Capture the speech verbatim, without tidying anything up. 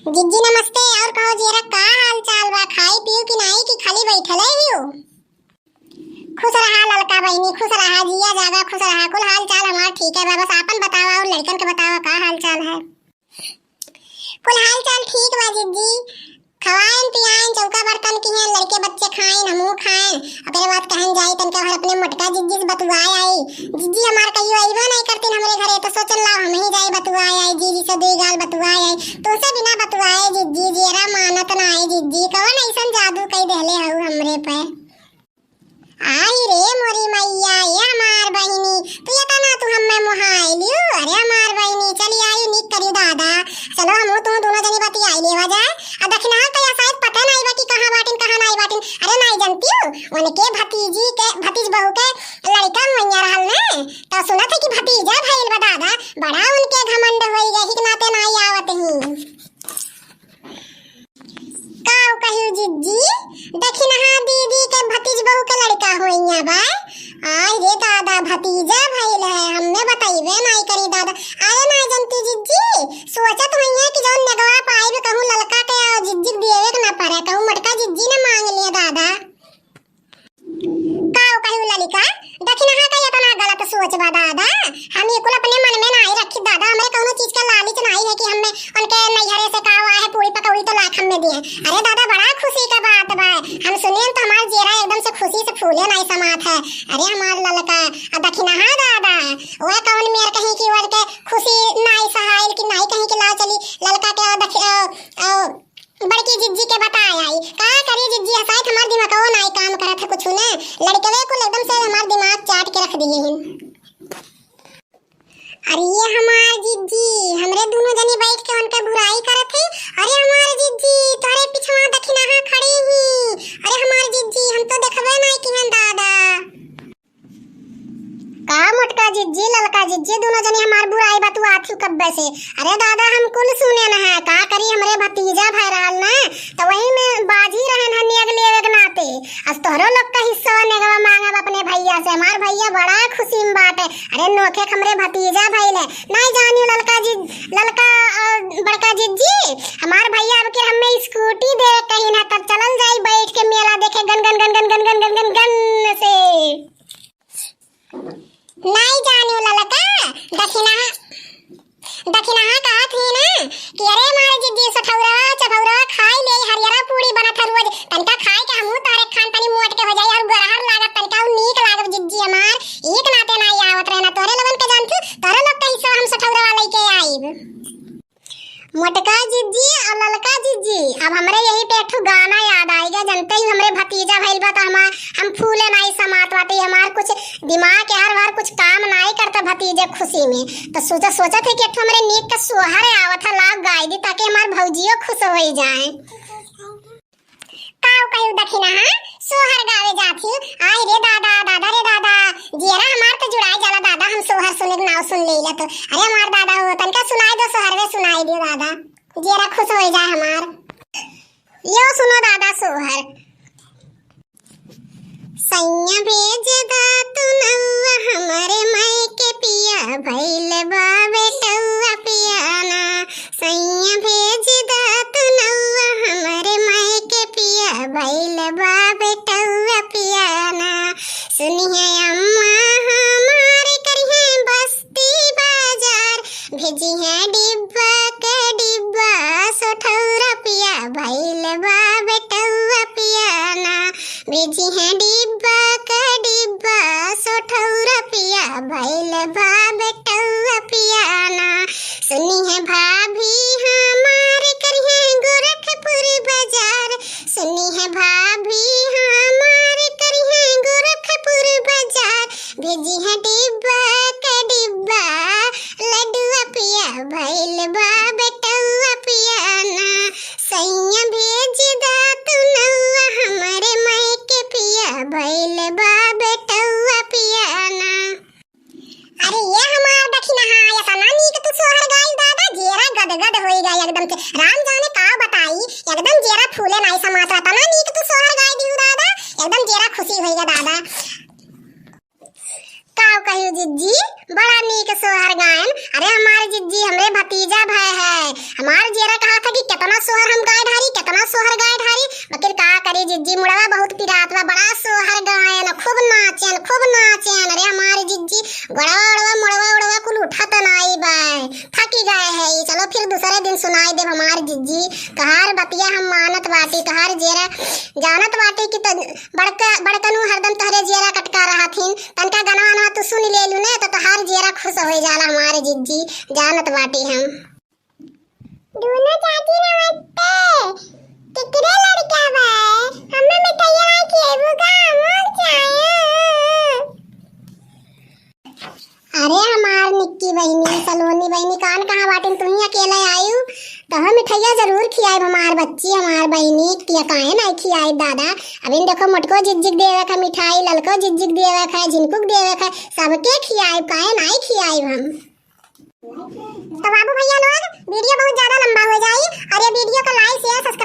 जिज्जी नमस्ते, और कहो जियरा, का हाल चाल बा? खाई पीऊ कि नाई कि खाली बैठले हियो? खुश रहा ललका बहिनी, खुश रहा, जिया जागा, खुश रहा। कुल हाल चाल हमार ठीक है बा, बस आपन बतावा और लड़कन के बतावा, का हाल चाल है? कुल हाल चाल ठीक बा जिज्जी, खवाइन पियाइन, चौका बर्तन किहेन, लड़के बच्चे खाइन, हमहू खाइन। ओकरे बाद कहन जाई तनका भर अपने मोटका जिज्जी से बतुआए आई। जिज्जी हमार कहियो अइबे नाई करतीन हमरे घरे, तो सोचन लाओ हम ही जाई बतुआए आई, जिज्जी से दुई गाल बतुआए आई। तोसे बिना बतुआए जिज्जी जियरा मानत नाई जिज्जी, कवन अइसन जादू कई देहले हऊ हमरे पे? आई रे मोरी मैया, ए हमार बहिनी, तू एतना तू हम्मे मोहाई लियो। अरे हमार बहिनी, चली आई, नीक करी दादा। चलो हमहू तू दोनों जनी बतियाई लेवा जाए। आ दखिनहा का या शायद पता नाई बा कि कहाँ बाटिन, कहाँ नाई बाटिन। अरे नाई जनतियो, उनके भतीजी के, भतीज बहू के लड़का हुइया रहल ने, तो सुनत है कि भतीजा भइल बा दादा। बड़ा उनके घमंड होई गए, हिक नाते नाई आवत ही। काऊ कहियो जिज्जी, दखिनहा दीदी के भतीज बहू के लड़का होइया बा। आई रे दादा, भतीजा भइल है, हम्मे बतइबे नाई करी दादा। अरे नाई जनती जिज्जी, सोचत होइया कि जौन नेगवा पाइब कहूँ ललका के और जिज्जी के देवे के ना पड़े, कहूँ मोटका जिज्जी ने मांग लिए दादा। काऊ कहियो ललिका, दखिनहा का एतना गलत सोच बा दादा। हम ई कुल अपने मन में नाई रखी दादा, हमरे कौनो चीज का लालच नाई है कि हमें उनके नैहरे से का आए है, पूरी पकौड़ी तो लाख हमें दिए। अरे दादा, बड़ा खुशी का बात बा, हम सुने तो हमार जियरा एकदम से खुशी से फूले नाई समात है। अरे हमार ललका, आ दखिनहा दादा, वह कौन मेर कहीं की ओर के खुशी नाई सहाइल कि नाई कहीं कि ला चली ललका के, आ दखि-, आ, आ, बड़की जिज्जी के बताए आई। का करी जिज्जी, हसाइत हमार दिमागो नाई काम करत है कुछु ने। लड़कवे कुल एकदम से हमार दिमाग चाट के रख दिए हैं। अरे ये हमार जिज्जी, हमरे दोनों जनी बैठ के उनका बुराई करत है। अरे हमार जिज्जी, तोरे पिछवा दखिनहा खड़ी ही। अरे हमार जिज्जी, हम तो देखबे नाई किहन दादा। का मोटका जिज्जी, ललका जिज्जी, दोनों जनी हमार बुराई बतुआत ही कब्बे से। अरे दादा, हम कुल सुने न है, का करी, हमरे भतीजा भय रहल न, तो वही में बाजी रहन है नेग लेवे के नाते। अस तोहरो लोग का हिस्सा नेगवा मांगब अपने भैया से। हमार भैया बड़ा खुशी में बाटे। अरे नोखे हमरे भतीजा भइल है। नहीं जानियो ललका जी, ललका, अ, बड़का जिज्जी, हमार भैया अब के हमें स्कूटी दे कहीं ना, तब चलल जाई बैठ के मेला देखे गन गन गन गन गन गन गन गन गन से। नाई जानियो ललका, दखिनहा, दखिनहा कहत ही ना कि अरे मारे जिज्जी सठौरा, चठौरा खाई ले, हरियरा पूड़ी बनत है रोज, तनिका खाई के हमहू तारे खान तनी मोट के हो जाई और गरहर लागत तनिका उ नीक लागब जिज्जी हमार, एक नाते नाई आवत रहे ना तोरे लोगन के जानथू, तोरे लोग के हिस्सा हम सठौरा लेके आइब। मोटका जिज्जी और ललका जिज्जी, अब हमरे यही पे एक ठो गाना याद आइगा। जनते ही हमरे भतीजा भइल बा, तो हमार, हम फूले नाई समात बाटे, हमार कुछ दिमाग के हर बार कुछ काम नाई करता भतीजे खुशी में। तो सोचा, सोचा थे कि एक ठो हमरे नीक का सोहर आवत है, लाओ गाई दी, ताकि हमार भौजियो खुश हो जाए। काऊ कहियो दखिनहा, सोहर गावे जात ही। आई रे दादा, दादा रे दादा, जियरा हमार तो जुड़ाई जाला दादा, हम सोहर सुने के नाव सुन लेला तो। अरे हमार दादा हो, तनिका सुनाई दो सोहरवे, सुनाई दियो दादा, जियरा खुश हो जाए हमार। यो सुनो दादा सोहर। सैया भेज दा तू नौआ हमरे मायके पिया, भइल बा बेटौआ पियाना। सैया भेज दा तू नौआ हमरे मायके पिया, भइल बा बेटौआ पियाना। सुनिहे अम्मा हमार करिहे बस्ती बाजार, भेजिहे डिब्बा के डिब्बा सठौरा पिया, भइल बा बेटौआ पियाना। भेजिहे डिब्बा के डिब्बा सठौरा पिया, भइल बा बेटौआ पियाना। सुनिहे भाभी हमार करिहे गोरखपुर बाजार, सुनिहे भाभी हमार करिहे गोरखपुर बाजार, भेजिहे डिब्बा के डिब्बा लड्डुआ पिया, भइल बा बेटौआ पियाना। सैया भेज दा तू नौआ हमरे मायके पिया, भइल बा बेटौआ पियाना। अरे ये हमार दखिनहा, एतना नीक तू सोहर गाई दादा, जेरा गदगद होई गई एकदम से। राम जाने का बताई, एकदम जेरा फूले नाई समात, एतना नीक तू सोहर गाई दियो दादा, एकदम जेरा खुशी होई गया दादा। काऊ कहियो जिज्जी, बड़ा नीक सोहर गायन। अरे हमार जिज्जी, हमरे भतीजा भय है, हमार जेरा कहा था कि केतना सोहर हम गाय ढारी, केतना सोहर गाय ढारी, मगर का करी जिज्जी, मुड़वा बहुत पिरात बा, बड़ा सोहर गायन, खूब नाचेन, खूब नाचेन। अरे हमार जिज्जी, गोड़वा ओड़वा, मुड़वा ओड़वा कुल उठत नाई बा, थकी गए है ई। चलो फिर दूसरे दिन सुनाई देब हमार जिज्जी, तोहार बतिया हम मानत बाटी, तोहार जियरा जानत बाटी कि त-, बड़का, बड़कनू हरदम तोहरे जियरा कटका रहथिन, तनका गनवा नवा तू सुन लेलू ने, त तोहार जियरा खुश होइ जाला हमार जिज्जी, जानत बाटी हम। दोनों चाची नमस्ते। केकरे लड़का बा? हमें मिठाइया लाई खिएबू का? मोर चाहे। अरे हमार निक्की बहिनी, सलोनी बहिनी, कान कहाँ बाटिन? तुहीं अकेले आयु, तो हम मिठाइया जरूर खियाइब हमार बच्ची, हमार बहिनी, किया काहे नाई खियाइब दादा? अबिन देखो मोटको जिज्जिक देवे का मिठाई, ललको जिज्जिक देवे का, झिनकुक देवे का, सबके खियाइब, काहे नाई खियाइब हम? तो बाबू भैया लोग, वीडियो बहुत ज्यादा लंबा हो जाई और ये वीडियो का like, share, subscribe